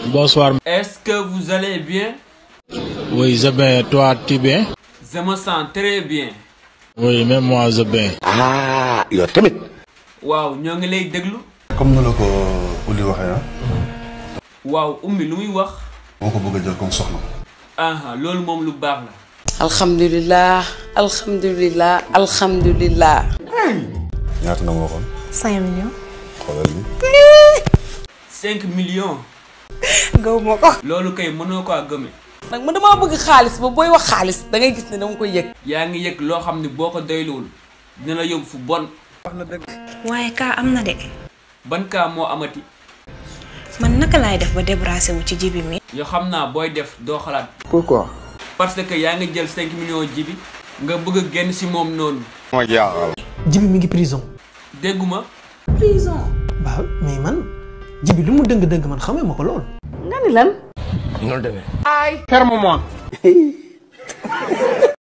Bonsoir. Est-ce que vous allez bien? Oui, je vais. Toi, tu bien? Je me sens très bien. Oui, même moi, je vais. Ah, yow tamit. waaw ñoo ngi lay déglu. comme na la ko Ouli waxee ah. waaw ummi lu muy wax. moo ko bëgg a jël comme soxna. aha loolu moom lu baax la. alhamdulilah alhamdulilah alhamdulilah. ñaata nga ma waxoon. 5 millions. xoolal li. 5 millions. gaw ma ko. loolu kay mënoo ko gëme. nag man damaa bëgg xaalis ba booy wax xaalis da ngay gis ne dama koy yëg. yaa ngi yëg loo xam ne boo ko doyluwul dina la yóbbu fu bon. waaye kaa am na de. ban kaa moo amati. man naka laay def ba débarrassé wu ci jibi mi. yoo xam naa booy def doo xalaat. Pourquoi? parce que yaa ngi jël 5 millions jibi nga bëgg a génn si moom noonu. ma jaaxal. Jibi mi ngi prison. dégguma. prison. waaw mais man Jibi lu mu dëng-dëng man xamee ma ko lool. nga ni lan. noonu demee. ay ferme-moi.